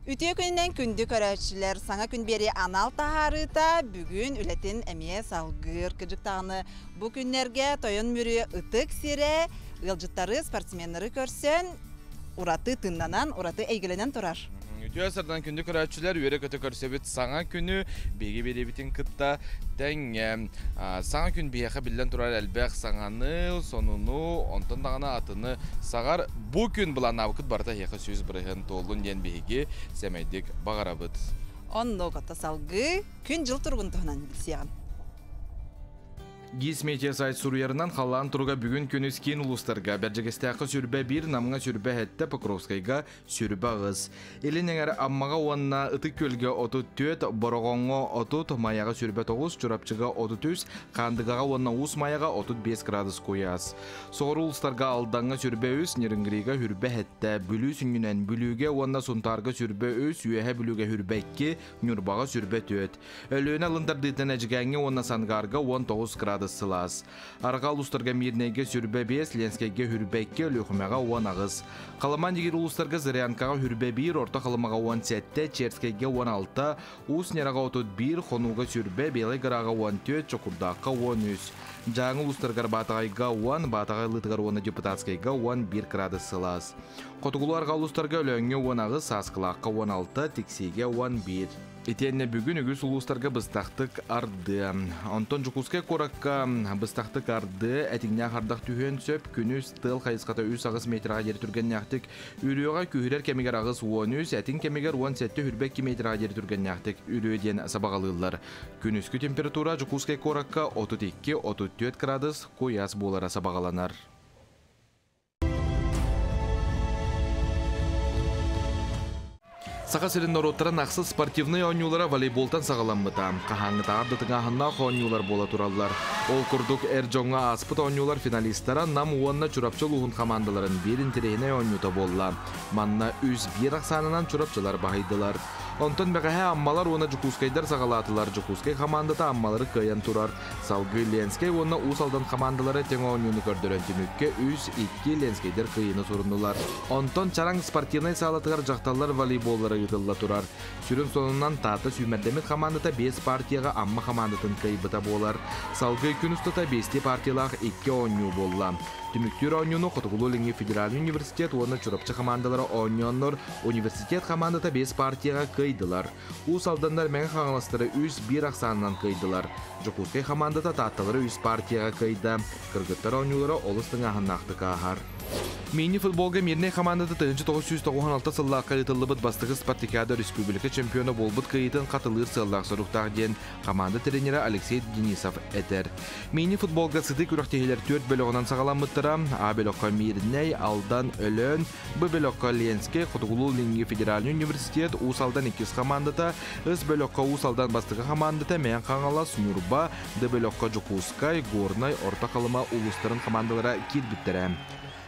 Үтүө күнүнэн күндү көрөөччүлэр, саҥа күн биэрии анал таһаарыыта бүгүн үлэтин эмиэ салгыыр. Кырдьык даҕаны бу күннэргэ Тойон Мүрү ытык сирэ ыалдьыттары, спортсменнары көрсөн ураты тыыннанан, ураты эйгэлэнэн турар. Үтүө сардан күндү көрөөччүлэр, үөрэ-көтө көрсөбүт саҥа күнү биһиги биэриибитин кытта тэҥҥэ. Саҥа күн биһиэхэ биллэн турар элбэх саҥаны, сонуну, онтон даҕаны атыны саҕар. Бу күн былааннаабыккыт барыта эһиэхэ 100% туоллун диэн биһиги сэмэйдик баҕарабыт. Оннук ото салгыы күн-дьыл туругун туһунан билсиэҕим. ГИС Медиа сайт суруйарынан халлаан туруга бүгүн күнүс киин улуустарга Бэрдьигэстээххэ сүрбэ биир, Намҥа сүрбэ сэттэ, Покровскайга сүрбэ аҕыс. Илин эҥэр Аммаҕа уонна Ытык Күөлгэ 34, Бороҕоҥҥо 30, Майаҕа сүрбэ тоҕус, Чурапчыга 33, Хаандыгаҕа уонна Уус Майаҕа 35 градус куйаас. Соҕуруу улуустарга Алдаҥҥа сүрбэ үс, Нерюнгрига сүрбэ сэттэ, Бүлүү сүнньүнэн Бүлүүгэ уонна Сунтаарга сүрбэ үс, Үөһэ Бүлүүгэ сүрбэ икки, Ньурбаҕа сүрбэ түөрт. Өлүөнэ алын тардыытынан Эдьигээҥҥэ уонна Сангаарга 19 градус сылаас. Арҕаа улуустарга Мирнэйгэ сүрбэ биэс, Ленскэйгэ сүрбэ икки, Өлүөхүмэҕэ 18. Халымаан дигир улуустарга Зырянкаҕа сүрбэ биир, Орто Халымаҕа 17, Черскэйгэ 16, Уус Ньараҕа 31, Хонууга сүрбэ, Белай Гораҕа 14, Чокурдаахха 13. Дьааҥы улуустарыгар Баатаҕайга 10, Баатаҕай ылыытыгар уонна Депутатскайга 11 градус сылаас. Хотугулуу арҕаа улуустарга Өлөөҥҥө 18, Сааскылаахха 16, Тиксиигэ 11. Итиэннэ бүгүн үгүс улуустарга быстахтык ардыа. Онтон Дьокуускай куоракка быстахтык ардыа, этиҥнээх ардах түһүөн сөп. Күнүс тыал хайысхата 3-8 метрга диэри түргэннээхтик Үрүөҕэ күүһүрэр кэмигэр 83, этиҥ кэмигэр 17-22 метрга диэри түргэннээхтик үрүө диэн сабаҕалыыллар. Күнүскү температура Дьокуускай куоракка 32-34 градус куйаас буолара сабаҕаланар. Саха сирин норуоттарын ахсыс спортивнай оонньуулара волейболтан саҕаламмыта. Хаһааҥҥытааҕар да тыҥааһыннаах оонньуулар буола тураллар. Ол курдук, эр дьоҥҥо ааспыт оонньуулар финалистара Нам уонна Чурапчы улууһун хамаандаларын биир интэриэһинэй оонньуута буолла. Манна үс биир ахсаанынан чурапчылар баһыйдылар. Онтон бэҕэһээ Аммалар уонна Дьокуускайдар саҕалаатылар. Дьокуускай хамаандата Аммалары кыайан турар. Салгыы Ленскэй уонна Уус Алдан хамаандалара тэҥ оонньууну көрдөрөн түмүккэ 3-2 Ленскэйдэр кыайыыны суруннулар. Онтон Чараҥ спортивнай саалатыгар дьахталлар волейболлара ыытылла турар. Сүрүн сонунан Таатта сүүмэрдэммит хамаандата биэс партияҕа Амма хамаандатын кыайбыта буолар. Салгыы күн устата биэстии партиялаах икки оонньуу буолла. Түмүктүүр оонньууну Хотугулуу-Илиҥҥи федеральнай университет уонна Чурапчы хамаандалара оонньооннор университет хамаандата биэс партияҕа кыайдылар. Уус Алданнар Мэҥэ Хаҥаластары үс биир ахсаанынан кыайдылар. Дьокуускай хамаандата Таатталары үс партияҕа кыайда. Кыргыттар оонньуулара олус тыҥааһыннаахтык ааһар. Мини-футболга Мирнэй хамаандата 1996 сыллаахха ыытыллыбыт бастакы спартакиада республика чемпиона буолбут кыайыытын хатылыыр сыаллаах соруктаах диэн хамаанда тренерэ Алексей Денисов этэр. Мини-футболга сытыы күрэхтэһиилэр түөрт бөлөҕүнэн саҕаламмыттара. А бөлөххө Мирнэй, Алдан, Өлөөн, Б бөлөххө Ленскэй, Хотугулуу-Илиҥҥи федеральнай университет, Уус Алдан иккис хамаандата, С бөлөххө Уус Алдан бастакы хамаандата Мэҥэ Хаҥалас, Ньурба, Д бөлөххө Дьокуускай, Горнай, Орто Халыма улуустарын хамаандалара киирбиттэрэ.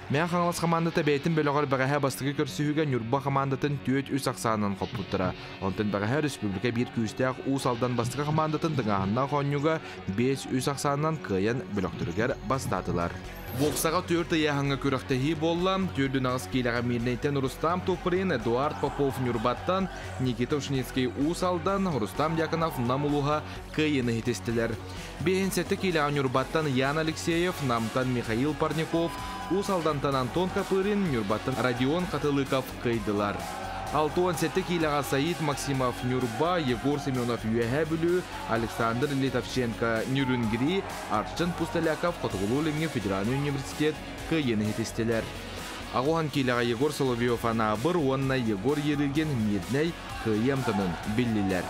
Мэҥэ Хаҥалас хамаандата бэйэтин бөлөҕөр бэҕэһээ бастакы көрсүһүүгэ Ньурба хамаандатын 4-3 ахсаанынан хоппуттара. Онтон бэҕэһээ республика биир күүстээх Уус Алдан бастакы хамаандатын тыҥааһыннаах оонньууга 5-3 ахсаанынан кыайан бөлөхтөрүгэр бастаатылар. Боксаҕа түөрт ыйааһыҥҥа күрэхтэһии буолла. Түөрдүн аҕыс киилэҕэ Мирнэйтэн Рустам Туприн, Эдуард Попов Ньурбаттан, Никита Ушницкий Уус Алдан, Рустам Дьяконов Нам улууһа кыайыыны иһитистилэр. Биэһин сэттэ киилэҕэ Ньурбаттан Ян Алексеев, Намтан Михаил Парников, Уус Алдантан Антон Копырин, Ньурбаттан Родион Хатылыков кыайдылар. 67 киилэҕэ Саид Максимов Ньурба, Егор Семенов Үөһээ Бүлүү, Александр Литовченко Нюрюнгри, Арчын Пустоляков Хотугулуу-Илиҥҥи федеральнай университет кыайыыны иһитистилэр. Аҕуһан киилэҕэ Егор Соловьев Анаабыр уонна Егор Ерыгин Мирнэй кыайыы амтанын биллилэр.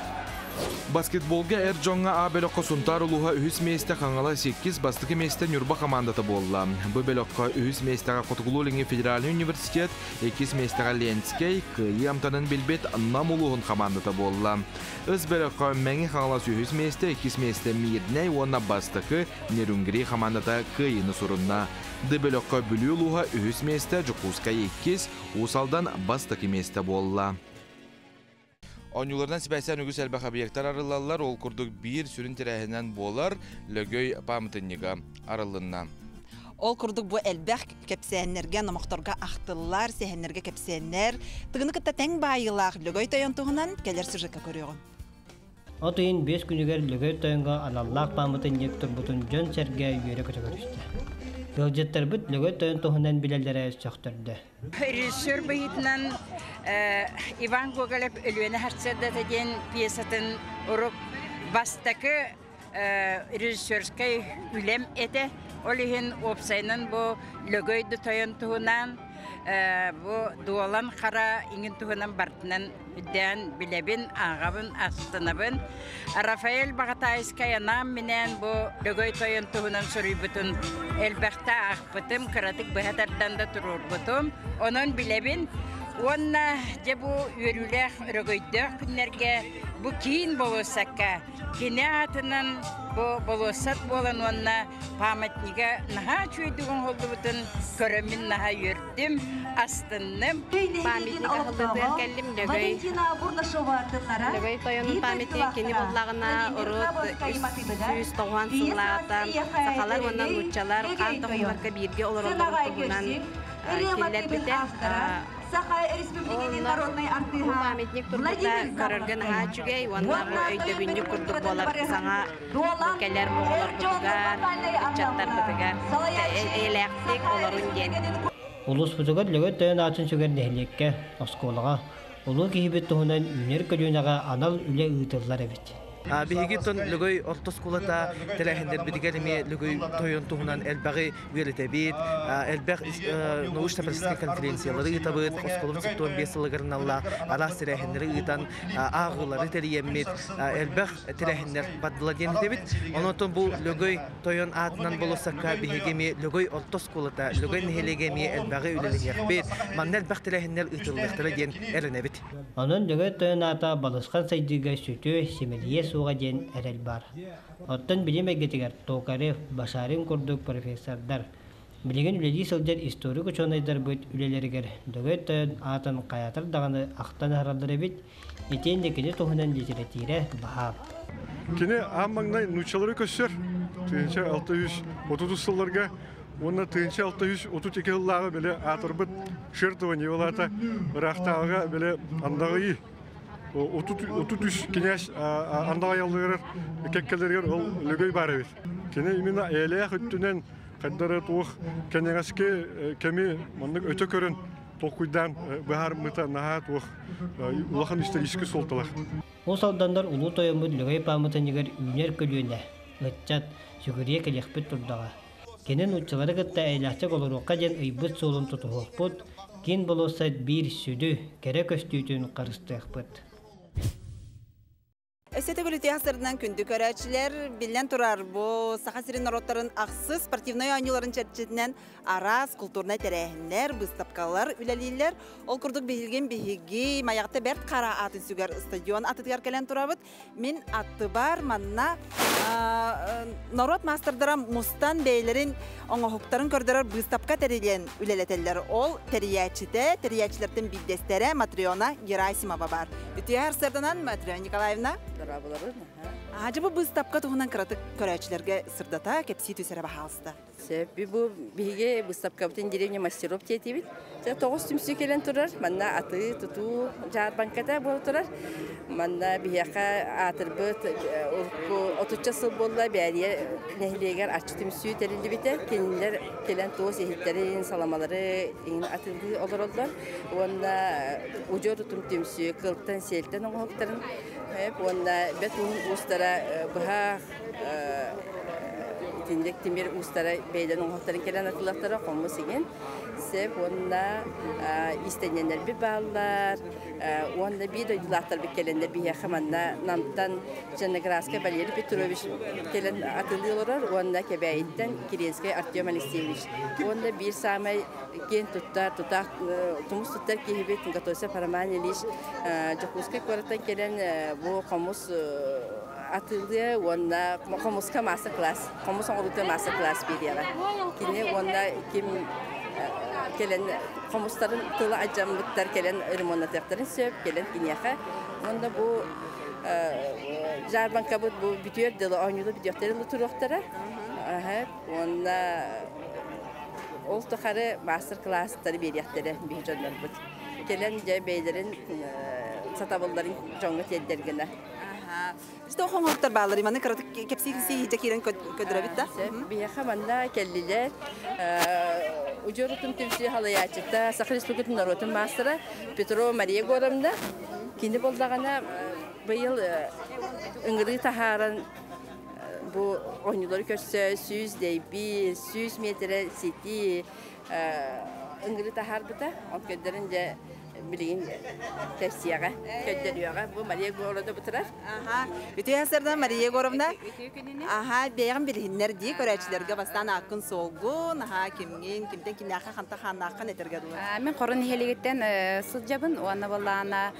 Баскетболга эр дьоҥҥо А бөлөххө Сунтаар улууһа үһүс миэстэ, Хаҥалас иккис, бастакы миэстэ Ньурба хамаандата буолла. Бу бөлөххө үһүс миэстэҕэ Хотугулуу-Илиҥҥи федеральнай университет, иккис миэстэҕэ Ленскэй, кыайыы амтанын билбит Нам улууһун хамаандата буолла. Ыс бөлөххө Мэҥэ Хаҥалас үһүс миэстэ, иккис миэстэ Мирнэй уонна бастакы Нерюнгри хамаандата кыайыыны сурунна. Д бөлөххө Бүлүү улууһа үһүс миэстэ, Дьокуускай иккис, Уус Алдан бастакы миэстэ буолла. Оонньууларынан сибээстээн үгүс элбэх объектар арыллаллар, ол курдук биир сүрүн тэрээһинэн буолар Лөгөй пааматынньыга арыллынна. Ол курдук бу элбэх кэпсээннэргэ, номохторго ахтыллар, сэһэннэргэ кэпсээннэр, Тыгыны кытта тэҥ баайыылаах Лөгөй Тойон туһунан кэлэр сюжекка көрүөҕүм. От ыйын 5 күнүгэр Лөгөй Тойоҥҥо аналлаах пааматынньык турбутун дьон-сэргэ үөрэ-көтө көрүстэ. Ыалдьыттарбыт Лөгөй Тойон туһунан билэллэрэ сөхтөрдө. Режиссер быһыытынан Иван Гоголев «Өлүөнэ сарсыардата» диэн пьесатын урук бастакы режиссерскай үлэм этэ. Ол иһин уопсайынан бу Лөгөй да тойон туһунан, бу Дуолан Хара иҥин туһунан бартынан үрдээн билэбин, ааҕабын, астынабын. Рафаэль Баҕатаайыскай анаан-минээн бу Лөгөй тойон туһунан суруйбутун элбэхтэ аахпытым, кыратык быһа тардан да туруорбутум. Онон билэбин. Уонна дьэ бу үөрүүлээх өрөгөйдөөх күннэргэ бу киин болуоссакка Кини аатынан бу болуоссат буолан уонна памятнига наһаа үчүгэйдик оҥоһуллубутун көрөммүн наһаа үөрдүм, астынным. Памятник аһыллытыгар кэллим Лөгөй. Лөгөй тойонун памятнига кини буллаҕына урут 390 сыллааҕыта сахалар уонна нууччалар хаан тохтолорго бииргэ олороллорун туһунан киллэрбитэ. Саха Республикатын народнай артыыһа памятник турбута көрөргө наһаа үчүгэй уонна бу өйдөбүнньүк курдук буолар саҥа кэлэр оҕолорбутугар, ыччаттарбытыгар эйэлээхтик олорун диэн. Улууспутугар Лөгөй Тойон аатын сүгэр нэһилиэккэ, оскуолаҕа улуу киһибит туһунан үүнэр көлүөнэҕэ анал үлэ ыытыллар эбит. Биһиги тон Лөгөй орто оскуолата тэрээһиннэрбитигэр эмиэ Лөгөй тойон туһунан элбэҕи үөрэтэбит, элбэх научно-практическай конференциялары ыытабыт, оскуолабыт 75 сылыгар аналлаах араас тэрээһиннэри ыытан ааҕыылары тэрийэммит, элбэх тэрээһиннэр бардылар диэн этэбит. Онон бу Лөгөй тойон аатынан болуоссакка биһиги эмиэ Лөгөй орто оскуолата, Лөгөй нэһилиэгэ эмиэ элбэҕи үлэлэһиэхпит, манна элбэх тэрээһиннэр ыытыллыахтара диэн эрэнэбит. Онон Лөгөй Тойон аата балысхан сайдыыга сүтүө, симэлийиэ суоҕа диэн эрэл баар. Оттон билим эйгэтигэр Токарев, Башарин курдук профессордар, билигин үлэлии сылдьар историк учуонайдарбыт үлэлэригэр Лөгөй Тойон аатын хайаатар даҕаны ахтан аһараллар эбит, итиэннэ кини туһунан литэрэтиирэ баһаам. Кини аан маҥнай нууччалары көссөр 1630 сылларга уонна 1632 сыллааҕы били аатырбыт жертвование былаата ыраахтааҕыга били андаҕайыы 33 кинээс андаҕайаллыгар кэккэлэригэр ол Лөгөй баар эбит. Кини именно эйэлээх өттүнэн хайдары туох кэнэҕэски кэми маннык өтө көрөн толкуйдаан быһаарыммыта наһаа туох улахан историческай суолталаах. Уус Алданнар улуу тойоммут Лөгөй пааматынньыгар үүнэр көлүөнэ, ыччат, сүгүрүйэ кэлиэхпит турдаҕа. Кини нууччалары кытта эйэлээхтик олоруохха диэн ыйбыт суолун тутуһуохпут, киин болуоссат биир сүдү, кэрэ көстүүтүн харыстыахпыт. Өссө төгүл үтүө сырдынан күндү көрөөччүлэр, биллэн турар, бу Саха сирин норуоттарын ахсыс спортивнай оонньууларын чэрчитинэн араас култуурнай тэрээһиннэр, быыстапкалар үлэлииллэр. Ол курдук биһилгин биһиги Майаҕата Бэрт Хара аатын сүгэр стадион атытыгар кэлэн турабыт. Мин аттыбар манна норуот маастардара мустан бэйэлэрин оҥоһуктарын көрдөрөр быыстапка тэрийэн үлэлэтэллэр. Ол тэрийээччитэ, тэрийээччилэртэн биирдэстэрэ Матрена Герасимова бар. Үтүө сарсыарданан, Матрена Николаевна. Дорооболорун. Ажы бу быыстапка туһунан кыратык көрөөччүлэргэ сырдата, кэпсии түсэрэ баһаалыста. Сөп. Бу биһиги быыстапкабытын деревня мастеров диэтибит. Тоҕус түмсүү кэлэн турар. Манна атыы, тутуу дьаарбаҥката буола турар. Манна биһиэхэ аатырбыт урукку отучча сыл буолла Бээрийэ нэһилиэгэр аччы түмсүү тэриллибитэ. Кинилэр кэлэн туос иһиттэрин, саламалары иҥин атыылыы олороллор. Уонна удьуор утум түмсүү кылтан, сиэлтэн оҥоһуктарын уонна бэт уһун уустара быһах итинник тимир уустара бэйэлэрин оҥоһуктарын кэлэн атыылахтара хомус игин сеп уонна иистэнньэннэрбит бааллар уонна биир дойдулаахтарбыт кэлэннэр биһиэхэ манна Намтан Черноградскай Валерий Петрович кэлэн атыылыы олорор уонна Кэбээйиттэн Киренскэй Артем Алексеевич уонна биир саамай киэн туттар тутаах тумус туттар киһибит Готовцев Роман Ильич Дьокуускай куораттан кэлэн бу хомус атыылыа уонна хомуска мастер-класс, хомус оҥоруута мастер-класс биэриэҕэ. Кини уонна ким кэлэн хомустарын тыла адьаммыттар кэлэн ремоннатыахтарын сөп, кэлэн киниэхэ. Уонна бу Ол тухары мастер-класстары биэриэхтэрэ биһи дьоннорбут. Кэлэн дьэ бэйэлэрин сатабылларын дьоҥҥо тиэрдэр гына. Что хоҥоруктар бааллар, маны кыратык кэпсии иһитэ киирэн көдөрөбүт да? Биһиэхэ манна кэллилэр. Удьуорутун түмсүү халайааччыта, Саха Республикатын норуотун маастара Петрова Мария Егоровна. Кини буоллаҕына быйыл ыҥырыы таһааран бу оонньуулары көрсө 100 дэйби, 100 миэтэрэ ситии ыҥырыы таһаарбыта. Ол көрдөрөн дьэ билигин кэпсиэҕэ, көрдөрүөҕэ. Бу Мария Егоровна бутурар. Аха. Үтүө сарда Мария Егоровна. Аха, бэйэҕин билиһиннэр дии көрөөччүлэргэ бастаан ааккын суолгун, аха, кимҥин, кимтэн кимнээххэ ханта хааннааххын этэргэ дылы. Мин Хорун нэһилиэгиттэн сылдьабын уонна буоллаҕына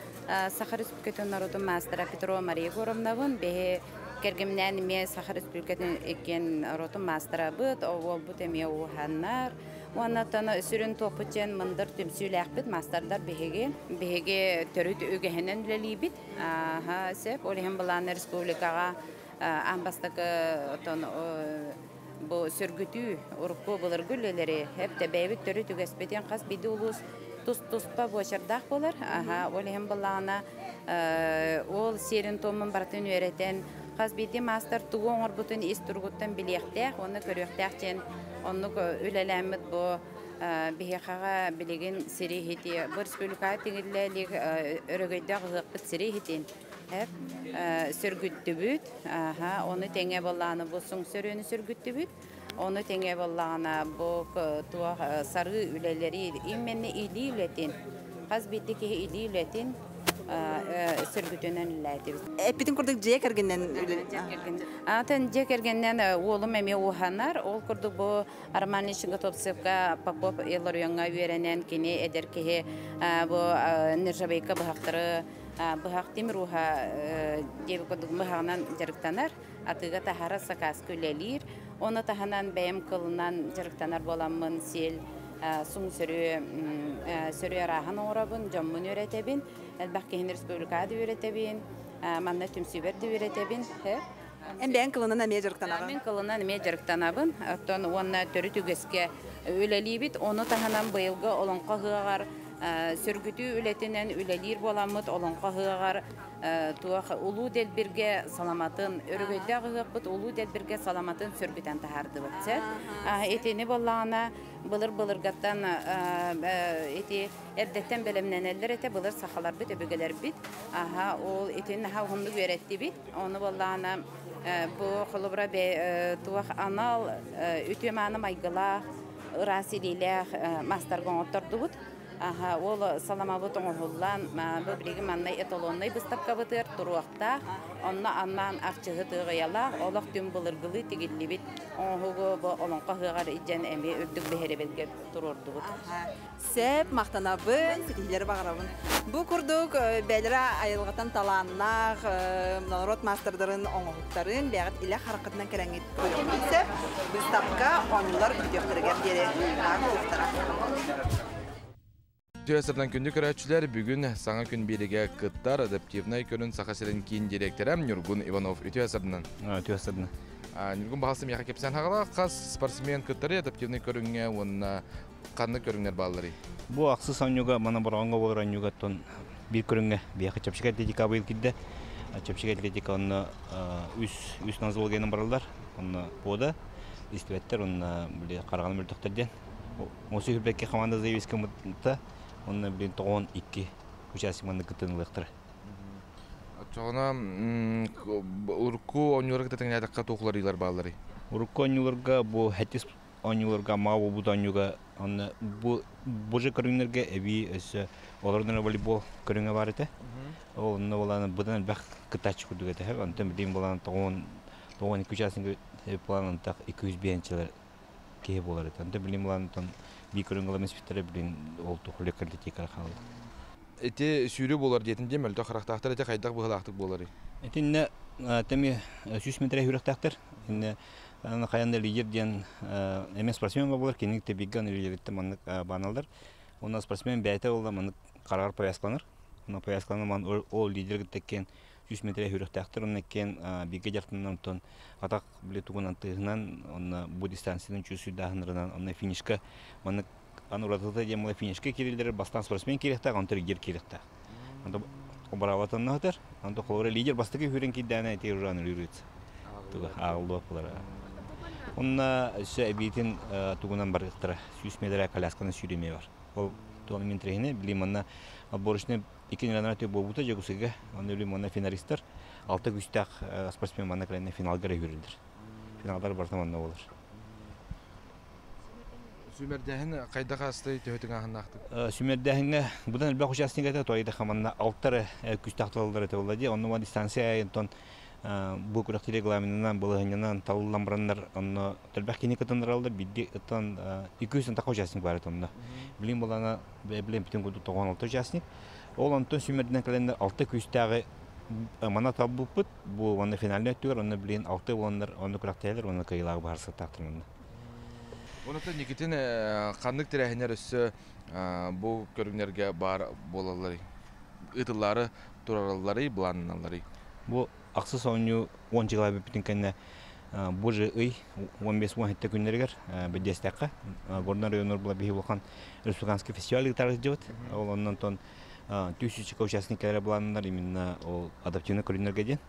Саха Республикатын норуотун маастара Петрова Мария Егоровнабын. Биһи кэргэмнээн эмиэ Саха Республикатын иккиэн норуотун маастарабыт, уолбут эмиэ ууһаннар. Уонна сүрүн туохпут диэн мындыр түмсүүлээхпит маастардар биһиги. Биһиги төрүт үгэһинэн үлэлиибит. Аха, сөп. Ол иһин былаан республикаҕа аан бастакы отон бу сөргүтүү, урукку былыргы үлэлэри эп бэйэбит төрүт үгэспитин хас биирдии улуус тус-туспа буочардаах буолар. Аха, ол иһин былаана ол сиэрин туомун барытын үөрэтэн хас биирдии маастар тугу оҥорбутун ис туругуттан билиэхтээх уонна көрүөхтээх диэн оннук үлэлээммит бу биһиэхэҕэ билигин сири иһити бу республикаҕа тиҥиллэ илик өрөгөйдөөх ыһыахпыт сири иһитин сөргүттүбүт. Ону тэҥэ буоллаҕына бу суҥ сөрүөнү сөргүттүбүт. Ону тэҥэ буоллаҕына бу туох сарыы үлэлэри именно илии үлэтин хас биирдии киһи илии үлэтин сөргүтүнэн үлэлээтибит. Эппитин курдук дьиэ кэргэннэн Атын дьиэ кэргэннэн уолум эмиэ ууһанар. Ол курдук бу Роман Ильич Готовцевка Попов Илларионҥа үөрэнэн кини эдэр киһи бу нержавейка быһахтары быһах тимир ууһа диэбит курдук быһаҕынан дьарыктанар. Атыыга таһара сакааска үлэлиир. Ону таһынан бэйэм кылынан дьарыктанар буоламмын сиэл суҥ сөрүө сөрүө арааһын оҥоробун, дьоммун үөрэтэбин. Элбэх киһини республикаҕа да үөрэтэбин, манна түмсүүбэр да үөрэтэбин. Эн бэйэҥ кылынан эмиэ дьарыктанаҕын? Мин кылынан эмиэ дьарыктанабын. Оттон уонна төрүт үгэскэ үлэлиибит. Ону таһынан быйылгы Олоҥхо ыһыаҕар сөргүтүү үлэтинэн үлэлиир буоламмыт Олоҥхо ыһыаҕар туох Улуу Дэлбиргэ саламатын, өрөгөйдөөх ыһыахпыт Улуу Дэлбиргэ саламатын сөргүтэн таһаардыбыт. Итини буоллаҕына былыр-былыргаттан ити эрдэттэн бэлэмнэнэллэр этэ, былыр сахаларбыт, өбүгэлэрбит. Аха, ол итин наһаа уһуннук үөрэттибит. Ону буоллаҕына бу холобура туох анал үтүө-мааны майгылаах, ыраас илиилээх маастарга оҥоттордубут. Аха, ол саламабыт оҥоһуллан, бу билигин манна эталоннай быыстапкабытыгар туруохтаах. Онно анаан арчыһы тыаҕыйалаах, олох түҥ былыргылыы тигиллибит оҥоһугу бу Олоҥхо ыһыаҕар илдьэн эмиэ үрдүк биһирэбилгэ туруордубут. Сөп, махтанабын, ситиһиилэри баҕарабын. Бу курдук бэйэлэрэ айылҕаттан талааннаах норуот маастардарын оҥоһуктарын бэйэҕит илэ хараххытынан кэлэҥҥит көрүөххүтүн сөп. Быыстапка оонньуулар бүтүөхтэригэр диэри баар буолуохтара. Түөсырдан күндү көрөөччүлэр, бүгүн саҥа күн биэригэ кыттар адаптивнай көрүн Саха сирин киин директора Ньургун Иванов. Үтүө сырдынан. Үтүө сырдынан. Ньургун баҕасы миэхэ кэпсээн хаҕала хас спортсмен кыттары адаптивнай көрүҥҥэ уонна ханнык көрүҥнэр баалларый? Бу ахсыс оонньууга мана бороҕоҥҥо буолар оонньууга биир көрүҥҥэ биһиэхэ чэпчэки атлетика быйыл киирдэ. Чэпчэки атлетика онно үс үс нозологиянан бараллар. Онно пода истибэттэр онно били хараҕаны мөлтөхтөр диэн. Осы хүрбэккэ команда заявискаммыта онно билин 92 участник маннык кыттынылыахтара. Оччоҕуна урукку оонньууларга кытта тэҥнээтэххэ туох уларыйыылар баалларый? Урукку оонньууларга бу хэтис оонньууларга маа буолбут оонньууга онно бу бу же көрүҥнэргэ эбии өссө олордон волейбол көрүҥэ баар этэ. Ол онно буолан быдан элбэх кыттааччы курдук этэ. Онтон билигин буолан 92 участник план антах 205 киһи буолар этэ. Онтон билигин буолан онтон биир көрүҥ ылан испиттэрэ билигин ол тухуле калитикара хаалла. Ити сүүрүү буолар диэтин дии мөлтөх харахтаахтар ити хайдах быһыылаахтык буоларый? Итиннэ тэми 100 метр хүрөхтээхтэр. Иннэ хайан да лидер диэн эмиэ спортсмен буолар, киник тэбигган лидериттэн маннык бааналар. Онно спортсмен бэйэтэ буолла маннык хараҕар повязкаланар. Онно повязкаланар ман ол лидер кытта 100 метр хүрөхтәхтер, онна кен биге жартынан онтон атак биле тугунан тыгынан, онна бу дистанциянын чүсү онна финишка, манны аны уратыта дем финишка кирилдер, бастан спортсмен кирехта, онтор гер кирехта. Онто обараватан нахтар, онто холора лидер бастыгы хүрен киддәне те уже аны үрүт. Туга агылды булар. Онна өсө эбитин тугунан барыктыра, 100 метр колясканы сүйреме бар. Ол туган мен билим онна отборочный икки неланар төп болбута жегусыга, онна билим онна финалисттер, алты күстәк спортсмен манна кирәнне финалга хүрүлдер. Финалдар бартан онна болар. Сүмердәһин кайда касты төһөтүң ахыннахты? Сүмердәһингә будан элбэх участник это тойда хаманна алттары күстәк талалар это булды. Онны дистанция энтон бу күрәк регламентынан булыгыннан таллан браннар онно телбэх кини кытындыралды бидди ыттан 200 така участник бар онда. Билим булана билим бүтүн куду 96 участник. Ол онтон сүмерден календар алты күстәгы мана табыппыт бу онны финалне өттүгөр онны билин алты боландар онны күрәктәләр онны кыйлагы барсы тактырмында. Онута Никитин каннык тирәһинер өссө бу көрүңнәргә бар болалары. Ытыллары турараллары буланналары. Бу аксы соню 10 жылга бүтүн кенне бу же ый 15-17 күннәргә бедестәккә Горный районнар була бихи булган республиканский фестиваль гитары делать. Ол оннан тон тысяча участниклар буланнар именно ол адаптивный көрүннәргә ден.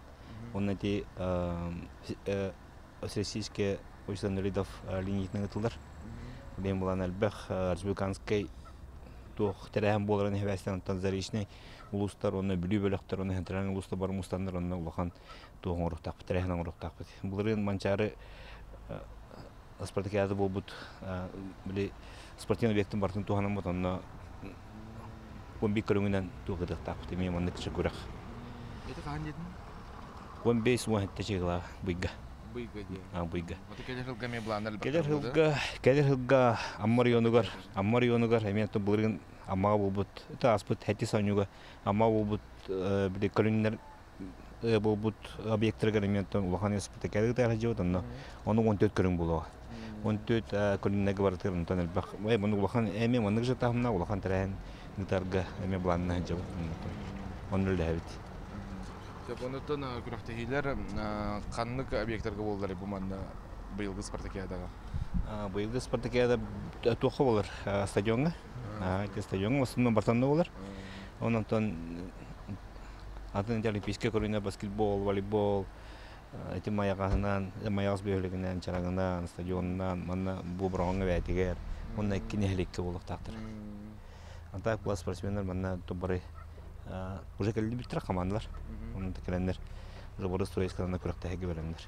Оннан ти Российский общество инвалидов линейный ытылдар. Бен булан әлбәх республиканский тух тәрәһәм боларын хәбәстән онтан заречный улустар, оны бүлүү бөлөктөр, оны хәнтрән улустар бар мустандар, оны улахан тух оңруктак, тәрәһән оңруктак. Буларын манчары спартакиада болбут, били спортивный объекттин бартын туханан бут, оны 11 көрүңүнөн тух ыдыктак, теме онны киче күрәк. Это хаан дедин? 15 уан чыгыла быйга. Быйга ди. А, быйга. Оты келер хылга ме буланнар. Келер хылга, келер хылга Аммар йонугар, Аммар йонугар, эмен то булыргын аммага болбут, это аспыт хәти санюга, амма болбут, били көрүннәр болбут объектлерге эмен то улахан спартакиада тәһә жибат, онно оны 14 көрүң булуга. 14 көрүннәргә барытыр, онтон элбах, ой, моны улахан эме моны жытахымна улахан тәрәһен гитарга эме буланна жибат. Оны ләбит. Сөп онуттан күрәхтәһиләр каннык объектлерге болдылар бу манна быйылгы спартакиадага. Быйылгы спартакиада туха болар стадионга. Стадионга основном бартанда болар. Оннан атын олимпийский көрүнө баскетбол, волейбол, эти маягынан, маягыз бөлүгүнөн, чарагынан, стадионунан, манна бу броңга бәтигер, онна кинеһлекке болук тактыр. Антак була спортсмендер манна тубары уже келди биттер командалар. Онун текеленнер уже борус турейскадан күрәктәһеге береннер.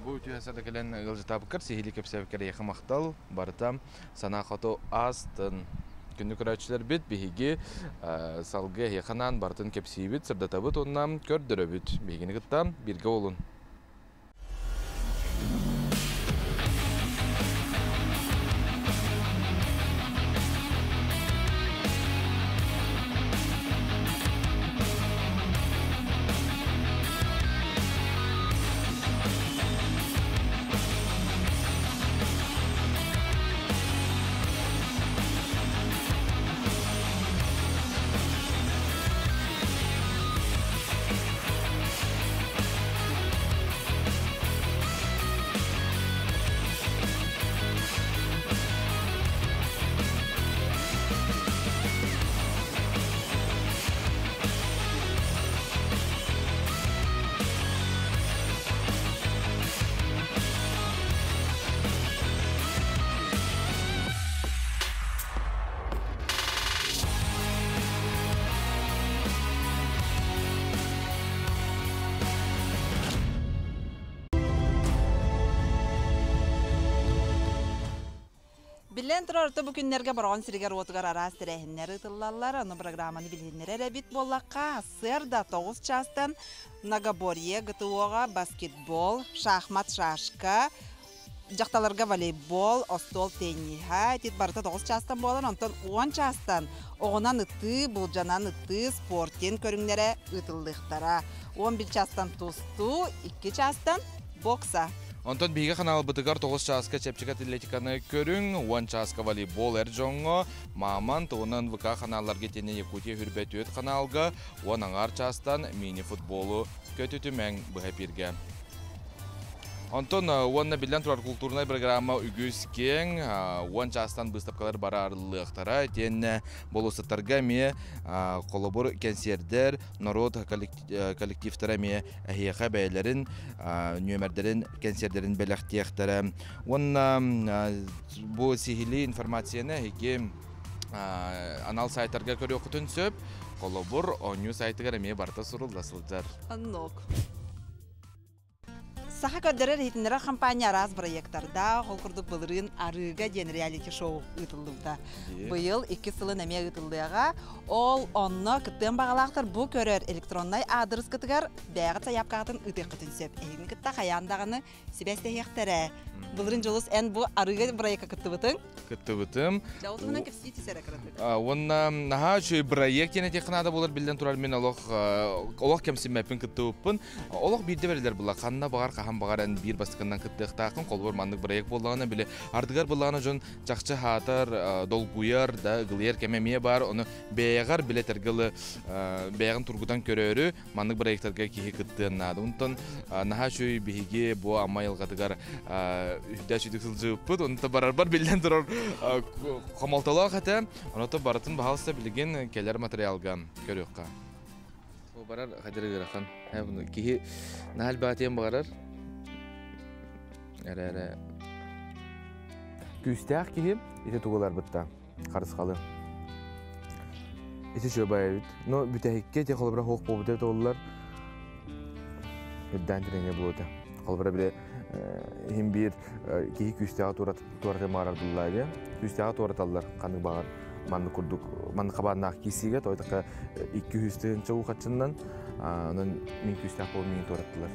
Бу үтү хәсәдә келен ылжытабыккар сихили кепсәбеккер яхы мактал барытам сана хото астын күнү көрәчилер бит биһиги салгы яханан бартын кепсибит сырдатабыт оннам көрдөрөбүт биһигини кыттам бирге олун. Билен турар бу күннәргә барган сиргәр отугар арас тирәһиннәр ытыллалар, аны программаны билһиннәр бит боллакка сыр да 9 частан многоборье, ГТОга баскетбол, шахмат, шашка, жақталарга волейбол, остол тенниха, тит барыта 9 частан болар, онтон 10 частан оғынан ыты, булжанан ыты, спортин көрүңнәре ытылдыктара. 11 частан тусту, 2 частан бокса. Онтон биһиги ханаалбытыгар 9 чааска чэпчэки атлетиканы көрүҥ, 10 чааска волейбол эр дьоҥҥо, Мамонт уонна НВК ханаалларга итиэннэ Якутия хүрбэ түөрт ханаалга 10 аҥаар чаастан мини-футболу көтүтүмэҥ быһа эпииргэ. Онтон уонна биллэн турар култуурунай программа үгүс киэҥ, 10 чаастан быыстапкалар бара арыллыахтара. Итиэннэ болуоссаттарга эмиэ холобур кэнсиэрдэр, норуот коллективтара эмиэ эһиэхэ бэйэлэрин нүөмэрдэрин, кэнсиэрдэрин бэлэхтиэхтэрэ. Уонна бу сиһилии информацияны эһиги анал сайтарга көрүөххүтүн сөп. Холобур, оонньуу сайтыгар эмиэ барыта сурулла сылдьар. Оннук. Саха көрдөрөр иһитиннэрэр компания араас бырайыактардаах, ол курдук былырыын Арыыга диэн реалити-шоу ыытыллыбыта. Быйыл икки сылын эмиэ ыытыллыаҕа. Ол онно кыттыан баҕалаахтар бу көрөр электроннай аадырыскытыгар бэйэҕит сайаапкаҕытын ыытыаххытын сөп. Эһигини кытта хайаан даҕаны сибээстэһиэхтэрэ. Былырыын Дьулус эн бу Арыыга бырайыакка кыттыбытыҥ. Кыттыбытым. Дьэ, ол туһунан кэпсии түс эрэ кыратык. Уонна наһаа үчүгэй бырайыак диэн этиэххэ наада буолар биллэн турар мин олох олох кэмсиммэппин кыттыбыппын. Олох биирдэ бэриллэр була ханна баҕар хаһан баҕар эн биир бастакыннан кыттыахтааххын холобур маннык бырайыак буоллаҕына били ардыгар былаана дьон чахчы хаатар долгуйар да ыгылыйар кэмэ эмиэ баар ону бэйэҕэр билэ тэргылы бэйэҕин тургутан көрөөрү маннык бырайыактарга киһи кыттыан наада. Онтон наһаа үчүгэй биһиги бу Амма айылҕатыгар үрдэ үчүгдүк сылдьыбыппыт. Онто барарбар биллэн турар хомолтолоох этэ. Оното барытын баһалыста билигин кэлэр материалга көрүөххэ. Бу барар хадыр ыарахан. Киһи наһаа элбэҕитиэн баҕарар. Эрэ эрэ күүстээх киһи ити тугуларбытта харысхалы. Ити үчүгэй эбит. Но бүтэһиккэ ити холобура хуох буолбута толлар. Үрдээн тирэҥэ буолута. Холобура били иһин биир киһи күүстээҕи туораты маарардыллаа диye. Күүстээҕи туораталлар ханнык баҕар маннык курдук маннык хабааннаах киисиигэ тойтака 200 тыһыынча уу хаччыннан онон мин күүстээх буолан миин туораттылар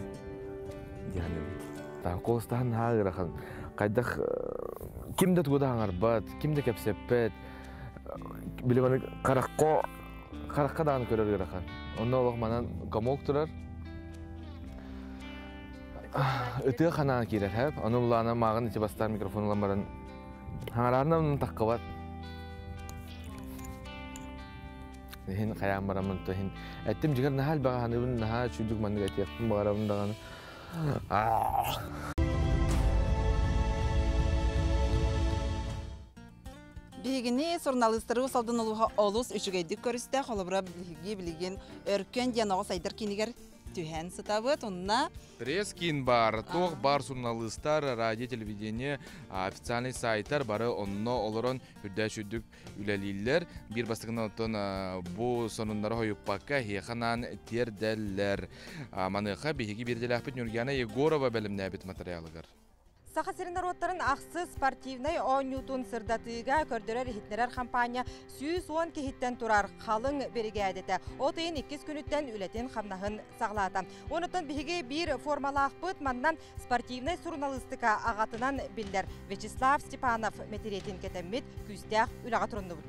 диһаныбыт. Колостаһан наһаа ыарахан. Хайдах ким да тугу да хаҥарбат, ким да кэпсэппэт. Били маны харахха харахха даҕаны көрөр ыарахан. Онно олох манан комок турар. Ытыа ханаан киирэр хэп. Ону булаана мааҕын ити бастаан микрофон ылан баран хаҥараарынан таххыбат. Иһин хайаан бараммын то иһин эттим дьигэр наһаа элбэҕи ханыыбын наһаа үчүгдүк маннык этиэхпин баҕарабын даҕаны. Биһигини суруналыыстары Салдын улууһа олус үчүгэйдик көрүстэ. Холобура, биһиги билигин Өркөн диэн оҕо сайдар киинигэр түһэн сытабыт. Онно Пресс-киин бар, туох бар суруналыыстар, радио, телевидение, официальный сайттар бары онно олорон үрдээч үрдүк үлэлииллэр. Биир бастакынан оттон бу сонуннары хойуппакка эһиэхэ анаан тиэрдэллэр. Маныаха биһиги биирдэлээхпит Нюргиана Егорова бэлэмнээбит матырыйаалыгар. Саха сирин норуоттарын ахсыс спортивнай оонньуутун сырдатыыга көрдөрөр-иһитиннэрэр хампаанньа 110 киһиттэн турар халыҥ биригээдэтэ от ыйын иккис күнүттэн үлэтин-хамнаһын саҕалаата. Онуттан биһиги биир формалаахпыт манна спортивнай суруналыыстыка аҕатынан биллэр Вячеслав Степанов мэтириэтин кэтэммит күүстээх үлэҕэ туруннубут.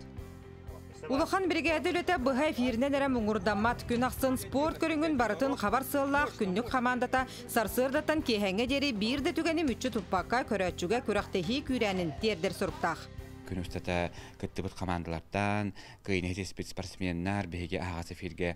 Улахан биригээдэ үлэтэ быһа эфиринэн эрэ муҥурдаммат. Күн ахсын спорт көрүҥүн барытын хабар сыаллаах күннүк хамаандата сарсыардаттан киэһэҥҥэ диэри биир да түгэни мүччү туппакка көрөөччүгэ күрэхтэһии күүрээнин тиэрдэр соруктаах. Күн устата кыттыбыт хамаандалартан кыайыыны ситиспит спортсменнар биһиги аһаҕас эфиргэ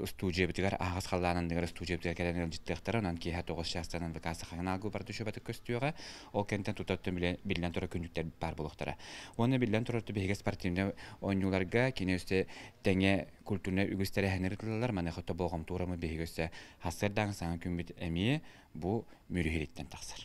устуудьуйабытыгар аһаҕас халлаан анныгар устуудьуйабытыгар кэлэн ыалдьыттыахтара. Онон киэһэ 9 чаастан НВК Саханаалгы барыта үчүгэйдик көстүөҕэ. Ол кэнтэн тута биллэн турар күннүктэр баар буолуохтара. Уонна биллэн турар биһиги спортивнай оонньууларга кини өссө тэҥэ культурнай үгүс тэрээһиннэр ыытыллар. Маныаха болҕомтуурамы биһиги өссө хассыардаан саҥа күммүт эмиэ бу Мүрүһүриттэн тахсар.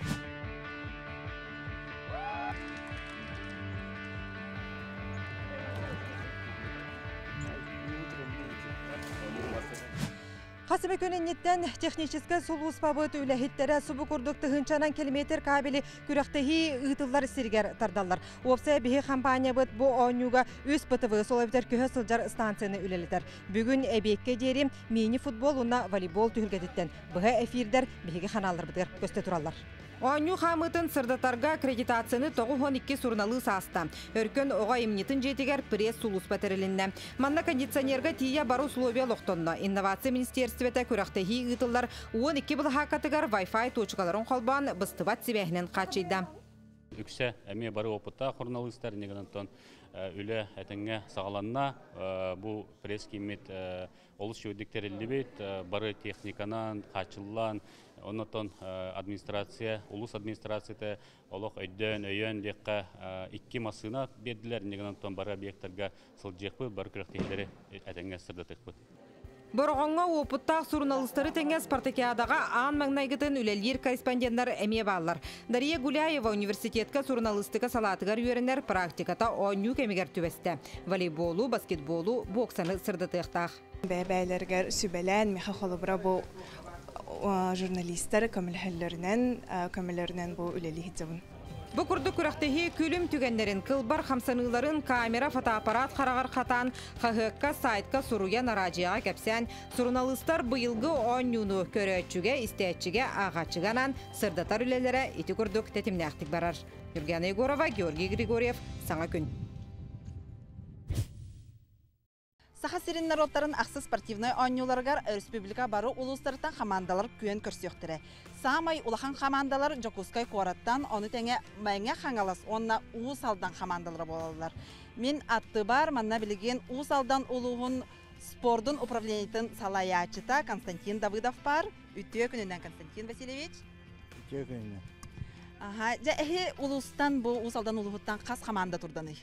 Хас эмэ күн инниттэн техническэй сулууспабыт үлэһиттэрэ субу курдук тыһыынчанан километр кабели күрэхтэһии ыытыллар сиригэр тардаллар. Уопсайа биһи компаниябыт бу оонньууга үс ПТВ сол эбэтэр көһө сылдьар станцияны үлэлэтэр. Бүгүн эбиэккэ диэри мини-футбол уонна волейбол түһүлгэтиттэн быһа эфирдэр биһиги ханаалларбытыгар көстө тураллар. Оонньуу хаамыытын сырдатарга аккредитацияны 92 суруналыыс ааста. Өркөн оҕо айымньытын дьиэтигэр пресс-сулууспа тэрилиннэ. Манна кондиционерга тиийэ бары условия олохтонно. Инновация министиэристибэтэ министиэристибэтэ күрэхтэһии ыытыллар 12 былаһааккатыгар Wi-Fi туочукаларын холбоон быстыбат сибээһинэн хааччыйда. Үксэ эмиэ бары опыттаах суруналыыстар, иннигинэн үлэ этэҥҥэ саҕаланна. Бу пресс-кииммит олус үчүгэйдик тэриллибит, бары техниканан хааччыллан, оннотон администрация, улус администрацията олох өйдөөн, өйөөн диэххэ икки массыына биэрдилэр, иннигинэн бары объекттарга сылдьыахпыт, бары күрэхтэһиилэри этэҥҥэ сырдатыахпыт. Бороҕоҥҥо уопуттаах суруналыыстары тэҥэ спартакиадаҕа аан маҥнайгытын үлэлиир корреспонденнар эмиэ бааллар. Дария Гуляева университетка суруналыыстыка салаатыгар үөрэнэр, практиката оонньуу кэмигэр түбэстэ. Волейболу, баскетболу, боксаны сырдатыахтаах. Бэйэ-бэйэлэригэр сүбэлээн, миэхэ холобура бу журналистар көмөлөһөллөрүнэн, көмөлөрүнэн бу үлэлии сылдьабын. Бу курдук күрэхтэһии күлүм түгэннэрин, кылбар хамсаныыларын камера, фотоаппарат хараҕар хатаан, хаһыакка, сайтка суруйан, араадьыйаҕа кэпсээн, суруналыыстар быйылгы оонньууну көрөөччүгэ, истээччигэ, ааҕааччыга анаан сырдатар үлэлэрэ ити курдук тэтимнээхтик барар. Юргиана Егорова, Георгий Григорьев, Саҥа күн. Саха сирин норуоттарын ахсыс спортивнай оонньууларыгар республика бары улуустарыттан хамаандалар күөн көрсүөхтэрэ. Саамай улахан хамаандалар Дьокуускай куораттан, ону тэҥэ Мэҥэ Хаҥалас уонна Уус Алдан хамаандалара буолаллар. Мин аттыбар манна билигин Уус Алдан улууһун спордун управлениетын салайааччыта Константин Давыдов баар. Үтүө күнүнэн, Константин Васильевич. Үтүө күнүнэн. Аха, дьэ эһи улуустан бу Уус Алдан улууһуттан хас хамаанда турданый?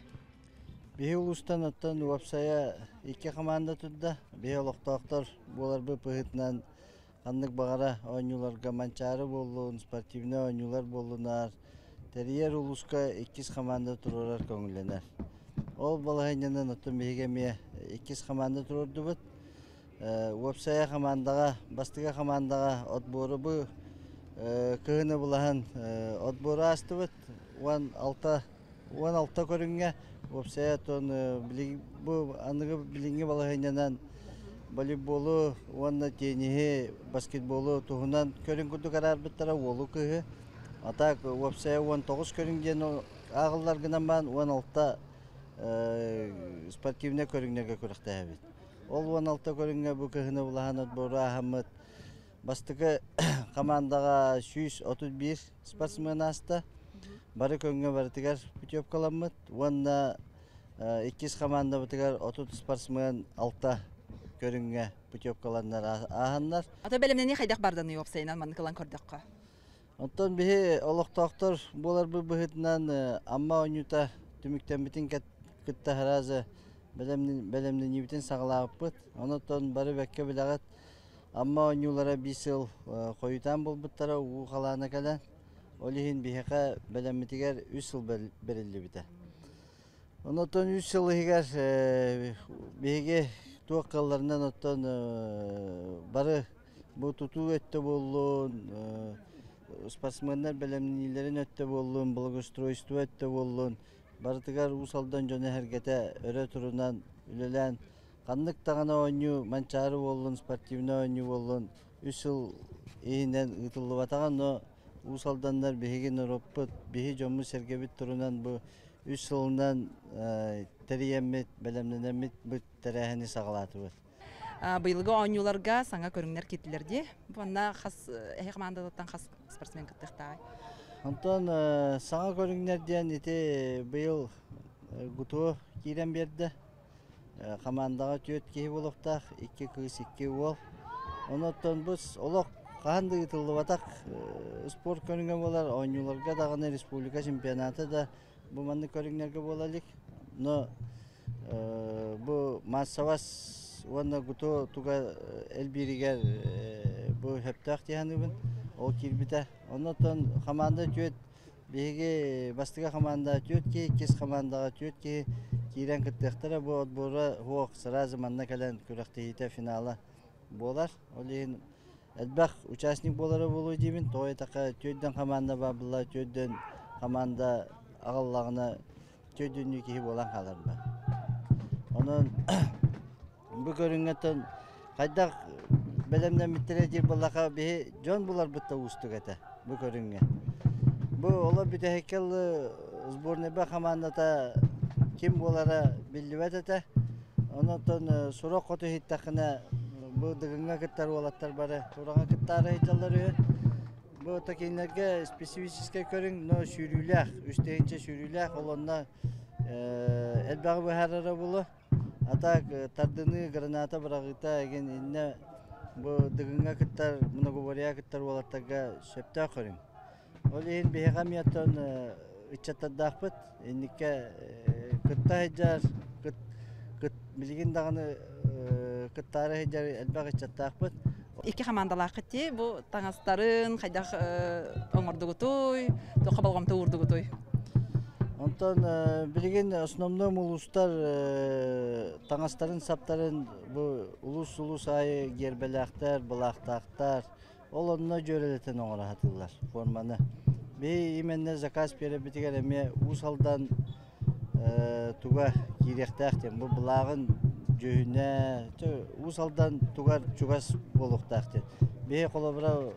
Биһи улуустан оттон уопсайа икки хамаанда турда. Биһи олохтоохтор буоларбыт быһыытынан ханнык баҕара оонньууларга Манчаары буоллун, спортивнай оонньуулар буоллунар, тэрийэр улууска иккис хамаанда туруорар көҥүллэнэр. Ол балаһыанньанан оттон биһиги эмиэ иккис хамаанда туруордубут. Уопсайа хамаандаҕа, бастакы хамаандаҕа отбору бу кыһыны булаһан отбору аастыбыт. 16 16 көрүҥҥэ уопсайа оттон бу аныгы билиҥҥи балаһыанньанан волейболу уонна тенниһи, баскетболу туһунан көрүҥ курдук араарбыттара уолу кыыһы. А так уопсайа 19 көрүҥ диэн ааҕыллар гынан баран 16 спортивнай көрүҥнэргэ күрэхтэһэбит. Ол 16 көрүҥҥэ бу кыһыны улахан отбору ааһаммыт бастакы хамаандаҕа 131 спортсмен ааста. Бары көҥҥө барытыгар путевкаламмыт уонна иккис хамаандабытыгар 30 спортсмен алта көрүҥҥэ путевкаланнар ааһаннар. Ата бэлэмнэнии хайдах барданый уопсайынан маннык ылан көрдөххө? Оттон биһи олохтоохтор буоларбыт быһыытынан Амма оонньуута түмүктэммитин кытта сразу бэлэмнэниибитин саҕалаабыппыт. Онон бары бэккэ билэҕит Амма оонньуулара биир сыл хойутаан буолбуттара уу халаана кэлэн. Ол иһин биһиэхэ бэлэммитигэр үс сыл бэриллибитэ. Онон үс сыл иһигэр биһиги туох кыалларынан оттон бары бу тутуу өттө буоллун, спортсменнар бэлэмниилэрин өттө буоллун, благоустройство өттө буоллун, барытыгар Уус Алдан дьоно эһэргэтэ өрө турунан үлэлээн ханнык даҕаны оонньуу Манчаары буоллун, спортивнай оонньуу буоллун үс сыл иһинэн ыытыллыбатаҕа, но Уус Алданнар биһиги норуоппут, биһи дьоммут-сэргэбит турунан бу үс сылынан тэрийэммит, бэлэмнэнэммит бу тэрээһини саҕалаатыбыт. Быйылгы оонньууларга саҥа көрүҥнэр киирдилэр дии. Бу хас эһи командатыттан хас спортсмен кыттыахтааҕый? Онтон саҥа көрүҥнэр диэн ити быйыл ГУТУ киирэн биэрдэ. Командаҕа түөрт киһи буолуохтаах, икки кыыс, икки уол. Онон бу олох хаһан да ыытыллыбатах спорт көрүҥэ буолар, оонньууларга даҕаны республика чемпионата да бу маннык көрүҥнэргэ буола илик. Но бу массовас уонна ГУТУ туга элбииригэр бу сөптөөх дии саныыбын. Ол киирбитэ. Оннотон команда түөрт биһиги бастакы команда түөрт киһи, иккис командаҕа түөрт киһи киирэн кыттыахтара. Бу отбора суох сразу манна кэлэн күрэхтэһиитэ финала буолар. Ол иһин элбэх участник буолара буолуо диибин. Тоҕо этахха түөрдэн команда баар буолла, түөрдэн команда аҕаллаҕына түөрдүннүү киһи буолан хаалар ба. Онон бу көрүҥҥэттэн хайдах бэлэмнэммиттэрэ диир буоллаха биһи дьон буларбыт да уустук этэ бу көрүҥҥэ. Бу олор бүтэһиккэ сборная командата ким буолара биллибэт этэ. Онон сурах хоту иһиттэххинэ бу Бу Дыгыҥҥа кыттар уолаттар бары тураҕа кыттаары сылдьаллар үһү. Бу такиннарга специфическай көрүҥ, но сүүрүүлээх, үс тыһыынча сүүрүүлээх, ол онно элбэҕи быһаарара булу. А так тардыныы, граната быраҕыыта эгин иннэ бу Дыгыҥҥа кыттар, многоборьеҕа кыттар уолаттарга сөптөөх көрүҥ. Ол иһин биһиэхэ эмиэ оттон ыччаттардаахпыт. Инникке кытта сылдьар, билигин даҕаны кыттаары сылдьар элбэх ыччаттаахпыт. Икки хамаандалааххыт дии. Бу таҥастарын хайдах оҥордугутуй, туохха болҕомто уурдугутуй? Онтон билигин основном улуустар таҥастарын саптарын бу улуус-улуус аайы гиэрбэлээхтэр, былаахтаахтар. Ол онно дьүөрэлэтэн оҥоро сатыыллар форманы. Биһи именно заказ биэрэрбитигэр эмиэ Уус Алдан туга киириэхтээх диэн бу былааҕын дьүһүнэ Уус Алдан тугар чугас буолуохтаах диэн. Биһи холобура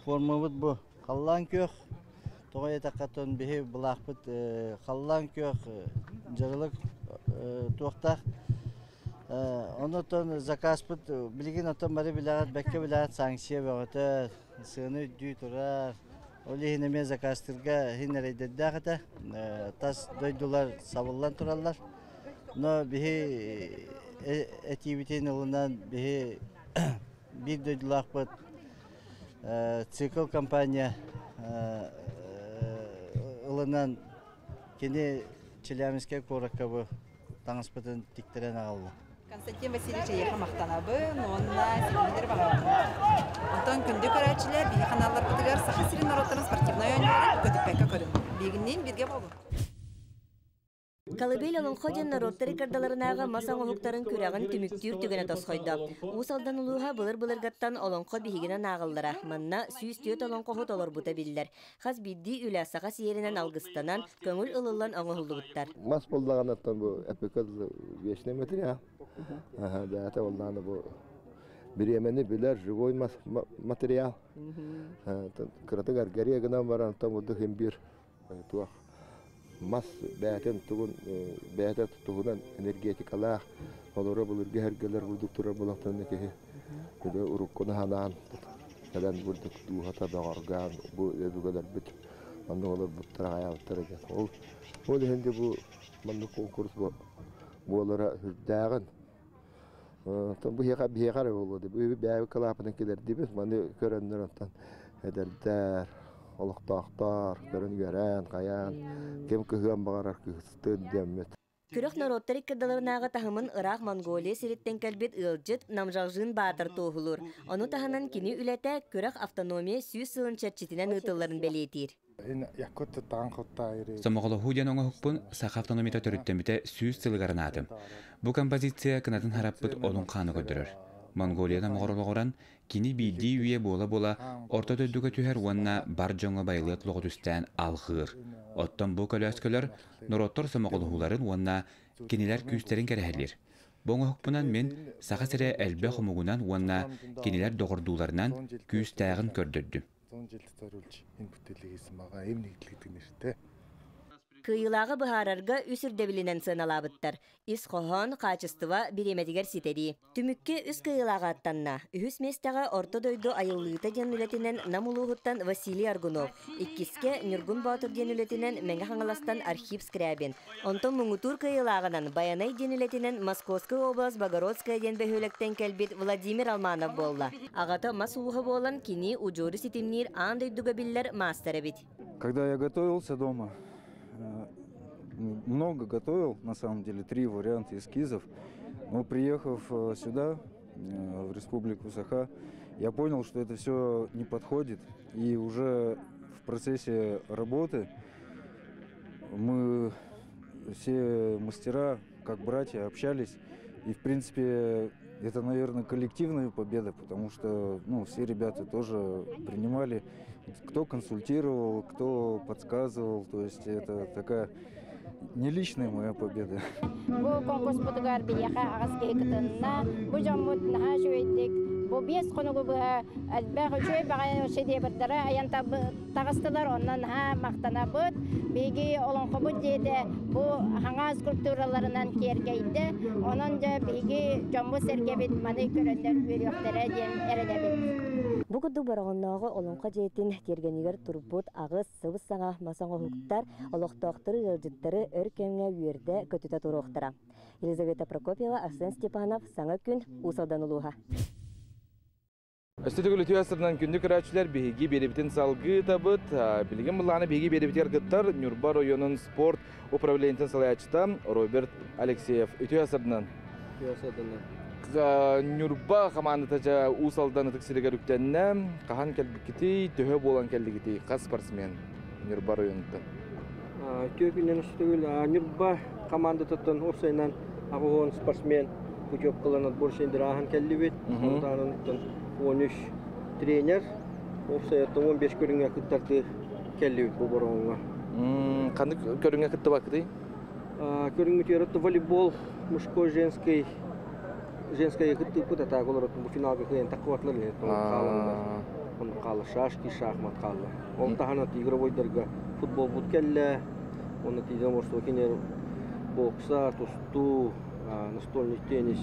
формабыт бу халлаан күөх тоҕо диэтэххэ оттон биһи былаахпыт халлаан күөх дьарылык туохтаах. Онон заказпыт билигин оттон бары билэҕит, бэккэ билэҕит санкция бөҕөтө, сыана үрдүү турар. Ол иһин эмиэ заказтыырга иһин эрэйдэрдээх этэ. Тас дойдулар сабыллан тураллар. Но биһи этиибитин ылынан биһи биир дойдулаахпыт Цикл компания ылынан кини Челябинскай куоракка бу таҥаспытын тиктэрэн аҕалла. Константин Васильевич эйиэхэ махтанабын уонна ситиһиилэри баҕарабын. Онтон күндү көрөөччүлэр биһи ханаалларбытыгар Саха сирин норуоттарын спортивнай оонньууларын көтүппэккэ көрүҥ. Биһигинниин бииргэ буолуҥ. Колыбель олоҥхо диэн норуоттар ыккардаларынааҕы мас оҥоһуктарын күрэҕин түмүктүүр түгэнэ тосхойдо. Уус Алдан улууһа былыр-былыргаттан олоҥхо биһигинэн ааҕыллара. Манна 104 олоҥхоһут олорбута биллэр. Хас биирдии үлэ саха сиэринэн алгыстанан, көҥүл ылыллан оҥоһуллубуттар. Мас буоллаҕынаттан бу эпикэл вечный материал. Бэйэтэ буоллаҕына бу бириэмэни билэр живой материал. Кыратык аргария гынан баран бурдук имбир туох мас бэйэтин тугун бэйэтэ туһунан энергетикалаах олоро былыргы эргэлэр бурдук турар буолахтарына киһи били уруккуну санаан кэлэн бурдук дууһата бөҕөргөөн бу өбүгэлэрбит маннык олорбуттара хайаабыттара диэн ол ол иһин де бу маннык конкурс буолара сүрдээҕин бу биһиэхэ эрэ буолуо дии бу бэйэбит кылаапытын киллэрдибит маны көрөннөр онтон эдэрдэр олохтоохтор көрөн үөрэн хайаан ким кыһыан баҕарар кыһыстын диэммит. Күрэх норуоттар иккардаларынааҕы таһымын ыраах Монголия сириттэн кэлбит ыалдьыт Намжалжин Баатыр туоһулуур. Ону таһынан кини үлэтэ күрэх автономия 100 сылын чэрчитинэн ыытылларын бэлиэтиир. Сомоҕолоһуу диэн оҥоһукпун саха автономията төрүттэммитэ 100 сылыгар анаатым. Бу композиция кынатын хараппыт олуҥ хааны көрдөрөр. Монголия номоҕор олоҕуран, кини биирдии үйэ буола-буола орто дойдуга түһэр уонна бар дьоҥҥо байылыат олоҕу түстээн алҕыыр. Оттон бу көлөөскөлөр норуоттар сомоҕолоһууларын уонна кинилэр күүстэрин кэрэһэлиир. Бу оҥоһукпунан мин Саха сирэ элбэх омугунан уонна кинилэр доҕордууларынан күүстээҕин көрдөрдүм. Кыайыылааҕы быһаарарга үс ирдэбилинэн сыаналаабыттар. Ис хоһоон, хаачыстыба, бириэмэтигэр ситэрии. Түмүккэ үс кыайыылааҕы аттанна. Үһүс миэстэҕэ Орто дойду айыллыыта диэн үлэтинэн Нам улууһуттан Василий Аргунов, иккискэ Ньургун Боотур диэн үлэтинэн Мэҥэ Хаҥаластан Архип Скрябин, онтон муҥутуур кыайыылааҕынан Байанай диэн үлэтинэн Московскай область Богородская диэн бөһүөлэктэн кэлбит Владимир Алманов буолла. Аҕата мас ууһа буолан, кини удьуору ситимниир аан дойдуга биллэр маастар эбит. Когда я готовился дома, много готовил, на самом деле, три варианта эскизов. Но приехав сюда, в Республику Саха, я понял, что это все не подходит. И уже в процессе работы мы все мастера, как братья, общались. И, в принципе, это, наверное, коллективная победа, потому что, ну, все ребята тоже принимали, кто консультировал, кто подсказывал. То есть это такая не личная моя победа. Бу конкурс бутугар биһиэхэ аҕыс киһи кытынна. Бу дьоммут наһаа үчүгэйдик Бу 5 хонугу быһа элбэх үчүгэй баҕайы шедеврдары айан таҕыстылар, онно наһаа махтанабыт. Биһиги олоҥхобут дьиэтэ бу хаҥа скульптураларынан киэргэйдэ. Онон дьэ биһиги дьоммут-сэргэбит маны көрөннөр үөрүөхтэрэ диэн эрэнэбит. Бу курдук Бороҕоннооҕу Олоҥхо дьиэтин тиэргэнигэр турбут аҕыс сыбыс-саҥа мас оҥоһуктар олохтоохтору ыалдьыттары өр кэмҥэ үөрдэ көтүтэ туруохтара. Елизавета Прокопьева, Арсен Степанов, Саҥа күн, Уус Алдан улууһа. Өссө төгүл үтүө сырынан күндү көрөөччүлэр биһиги биэрэбитин салгыы ыытабыт. Билигин былааны биһиги биэрэбитигэр кыттар Ньурба оройуонун спорт управлениетын салайааччыта Роберт Алексеев. Үтүө сырынан. Үтүө сырынан. Ньурба хамаандата дьэ Уус Алдан ытык сиригэр үктэннэ. Хаһан кэлбиккитий, төһө буолан кэллигитий? Хас спортсмен Ньурба оройуонуттан? Үтүө күннэн өссө төгүл Ньурба хамаандатыттан уопсайынан 80 спортсмен путевкаларын отборочный ааһан кэллибит. Онтон 13 тренер, уопсайаттан 15 көрүҥҥэ кыттарды кэллибит бу бороҕоҥҥо. Ханнык көрүҥҥэ кыттыбаккытый? Көрүҥмүтүгэр волейбол мужской, женский, женская кыттыыппыт, а так олоротун бу финалга кыайан таххыбатылар хааланнар. Онно хаалла шашки, шахмат хаалла. Ол таһынан игровойдарга футболбут кэллэ. Онно тиийэн морсуо кинер бокса, тустуу, настольный теннис,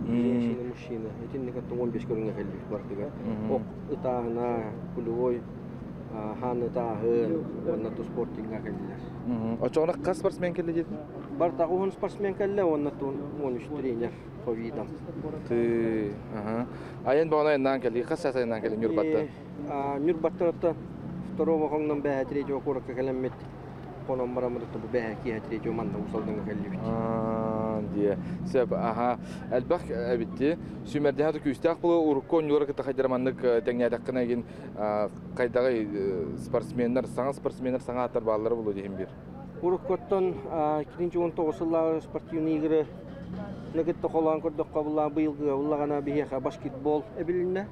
женщина, мужчина. Итинник аттан 15 көрүҥҥэ кэллибит бардыга. Ох ытааһына, пулевой хаан ытааһын, уонна ту спортинга кэллилэр. Очоҕуна хас спортсмен кэллэ диэтин? Бартаҕа уһун спортсмен кэллэ, уонна 13 тренер по видам. Ты, ага. Айан бағана айаннаан кэлли, хас саас айаннаан кэлли Ньурбаттан? Ньурбаттан второго хоҥнон бэһэ третьего куоракка кэлэммит хонон бараммыт бу бэһэ киэһэ третьего манна Уус Алдаҥҥа кэллибит. Дие. Сөп, аха. Элбэх эбитти. Сүүмэрдэһэ күүстээх буолу урукку оонньуулары кытта хайдара маннык тэҥнээтэххинэ эгин хайдаҕый спортсменнар, саҥа спортсменнар саҥа ааттар бааллара буолуо диһин бир. Уруккуттан 2019 сыллааҕы спортивные игры кытта холоон көрдөххө буллаҕа быйылгыга буллаҕына биһиэхэ баскетбол эбилиннэ.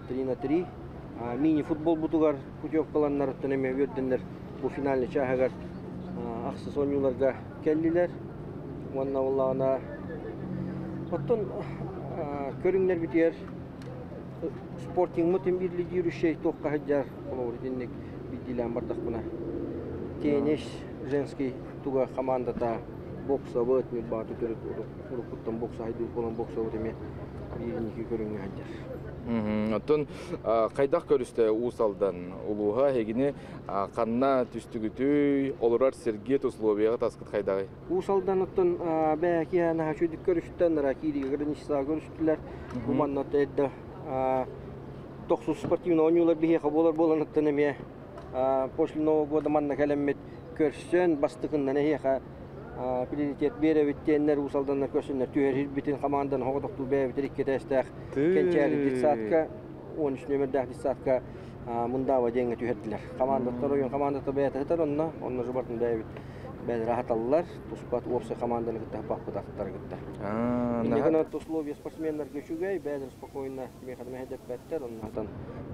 3 на 3. Мини-футбол бутугар путевкаланнарыттан эмиэ үөрдэннэр бу финальный чааһыгар ахсыс оонньууларга кэллилэр. Уонна буллаҕына оттон көрүҥнэрбитигэр спортингмыт биир лидирующий туохха сылдьар холобур итинник биирдиилээн бардахпына теннис женский туга командата боксабыт Ньурбааты төрүт уруккуттан бокса хайдыыр буолан боксабыт эмиэ биир көрүҥҥэ сылдьар. Оттон хайдах көрүстэ Уус Алдан улууһа эһигини ханна түстүгүтүй, олорор сиргит, условияҕа таскыт хайдаҕый? Уус Алдан оттон бэйэ наһаа үчүгүйдүк көрүстэ, нара кииригэ границаҕа көрүстүлэр. Бу манна эрдэ тохсус спортивный оонньуулар биһиэхэ буолар буоланыттан эмиэ после Нового года манна кэлэммит көрсөн бастыкыннан эһиэхэ приоритет биэрэбит диэннэр Уус Алданнар көрсөннөр түһэрбитин команданы хоҕотохтуу бэйэбит иккитээстээх Кэнчээри детсадка 13 нөмердээх детсадка Мундаава диэҥҥэ түһэрдилэр. Командаттар ойон командата бэйэтэ сытар онно, онно жубартын бэйэбит бэйэлэрэ аһаталлар, туспат уопсай команданы кытта хаппаппыт аттары кытта. Инники условия спортсменнарга үчүгэй, бэйэлэр спокойно кимиэхэ да мэһэйдэппэттэр, онно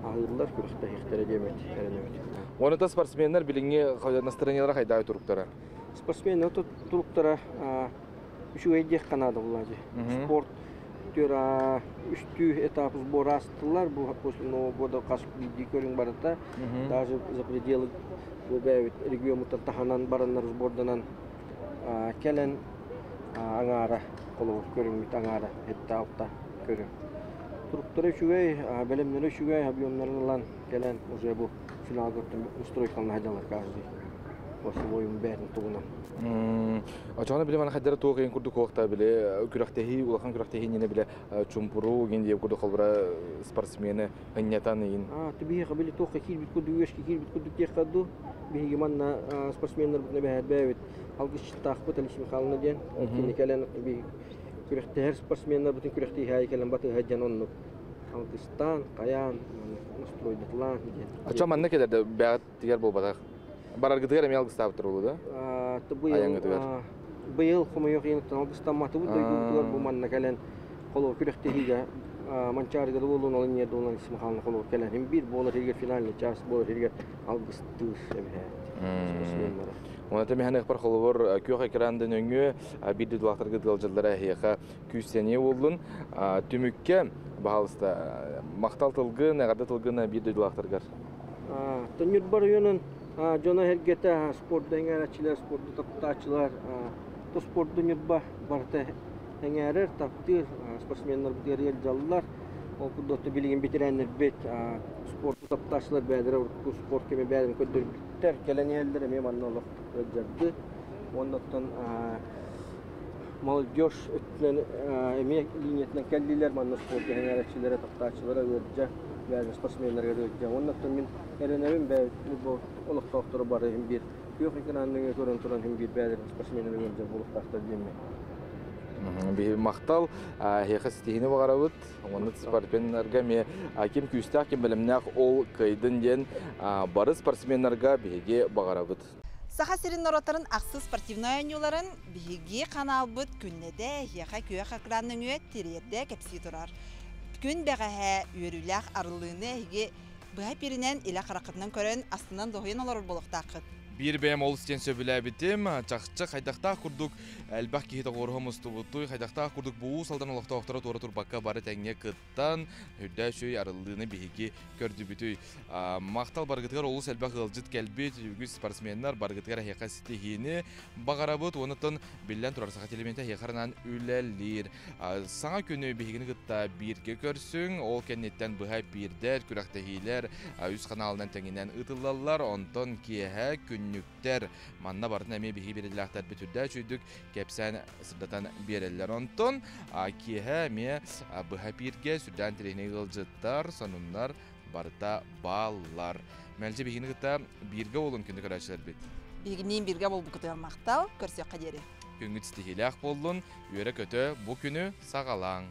аһыыллар, күрэхтэһиэхтэрэ диэмэт эрэнэбит. Онута спортсменнар билиҥҥи настроениелара хайдах туруктара? Спортсменнар туруктара үчүгэй диэххэ наада булла дии. Спорт түөр үстүү этап сбор астылар, бу после Нового года хас биирдии көрүҥ барыта, даже за пределы бу бэйэбит региоммуттан таһынан бараннар сборданан кэлэн аҥаара холобур көрүҥмүт аҥаара этта алта көрүҥ. Туруктара үчүгэй, бэлэмнэрэ үчүгэй, объемнарын ылан кэлэн уже бу финалга настройкалана сылдьаллар каждый по-своему бэйэтин тугунан. Очоҕуна били мана хайдара туох иһин курдук куохта били күрэхтэһии улахан күрэхтэһии иннинэ били чумпуруу гин диэбит курдук холбура спортсмены ынньатан иин. Биһиэхэ били туохха киирбит курдук үөскэ киирбит курдук диэххэ дуу. Биһиги манна спортсменнарбытын эбэһээт бэйэбит алгысчыттаахпыт Алексей Михайловна диэн. Кини кэлэн күрэхтэһэр спортсменнарбытын күрэхтэһии кэлэн батыһа диэн оннук алгыстаан, хайаан, настройдатлаан диэн. Очо манна кэлэрдэ бэҕэт тигэр буолбатах. Бараргытыгар эмиэ алгыстаабыттар буолуо да? Быйыл быйыл хомойуох иһин алгыстамматыбыт дойдубутугар бу манна кэлэн холобур күрэхтэһиигэ Манчаарыга да буолуон Алынньа буолуон Алексей Михайловна холобур кэлэн иһин биир буолар иһигэр финальный час буолар иһигэр алгыстыыр эбэһээт. Уонна тэмэһэн ыхпар холобур күөх экрандын өҥүө биир дойдулаахтарга ыалдьаллара эһиэхэ күүстэниэ буоллун. Түмүккэ Баһаалыста, махтал тылгын, эҕэрдэ тылгын биир дойдулаахтаргар. Ньурба районун дьоно эргэтэ спорду эҥээрээччилэр, спорду таптааччылар, спорду Ньурба барыта эҥээрэр, таптыыр, спортсменнарбытыгар ыалдьаллар. Ол курдук билигин бэтэрээннэрбит спорду таптааччылар бэйэлэрэ урукку спорт кэмэ бэйэлэрин көрдөрбүттэр, кэлэн иһэллэр эмиэ манна олох ыалдьарды. Оннуттан молодежь өттүнэн эмиэ линиятынан кэллилэр, манна спорт эҥээрээччилэрэ, таптааччылара ыалдьа, бэйэлэрин спортсменнарыгар ыалдьа. Оннуттан мин эрэнэбин бэйэбит олохтоохтору бары иһин биир күөх экранныҥы көрөн туран иһин биир бэйэлэрин спортсменнары ыалдьар буолуохтаахтар диэммин. Биһи махтал, эһиэхэ ситиһиини баҕарабыт. Онно спортсменнарга эмиэ ким күүстээх, ким бэлэмнээх ол кыайдын диэн бары спортсменнарга биһиги баҕарабыт. Саха сирин норуоттарын ахсыс спортивнай оонньууларын биһиги ханаалбыт күннэтэ эһиэхэ күөх экран нөҥүө тириэрдэ кэпсии турар. Күн бэҕэһээ үөрүүлээх арыллыыны эһиги быһа пиринэн илэ хараххытынан көрөн астынан дуоһуйан олорор буолуохтааххыт. Биир бэйэм олус диэн сөбүлээбитим. Чахчы хайдахтаах курдук элбэх киһи тоҕуоруһа мустубутуй, хайдахтаах курдук бу Уус Алдан олохтоохторо туора турбакка бары тэҥҥэ кыттан, үрдээ үчүгэй арыллыыны биһиги көрдүбүтүй. Махтал барыгытыгар олус элбэх ыалдьыт кэлбит, үгүс спортсменнар барыгытыгар эһиэхэ ситиһиини баҕарабыт. Уонна биллэн турар саха телевидениетэ эһиэхэ анаан үлэлиир. Саҥа күнү биһигини кытта бииргэ көрсүҥ, ол кэнниттэн быһа эпиирдэр, күрэхтэһиилэр үс ханаалынан тэҥинэн ыытыллаллар. Онтон киэһэ күннүктэр манна барытын эмиэ биһиги биэриилээхтэрбит үрдээ үчүйдүк кэпсээн сырдатан биэрэллэр. Онтон киэһэ эмиэ быһа эпииргэ сүрдээн интэриэһинэй ыалдьыттар, сонуннар барыта бааллар. Мэлдьи биһигини кытта бииргэ буолун күндү көрөөччүлэрбит. Биһигиниин бииргэ буолбуккутугар махтал, көрсүөххэ диэри. Күҥҥүт ситиһиилээх буоллун, үөрэ-көтө бу күнү саҕалааҥ.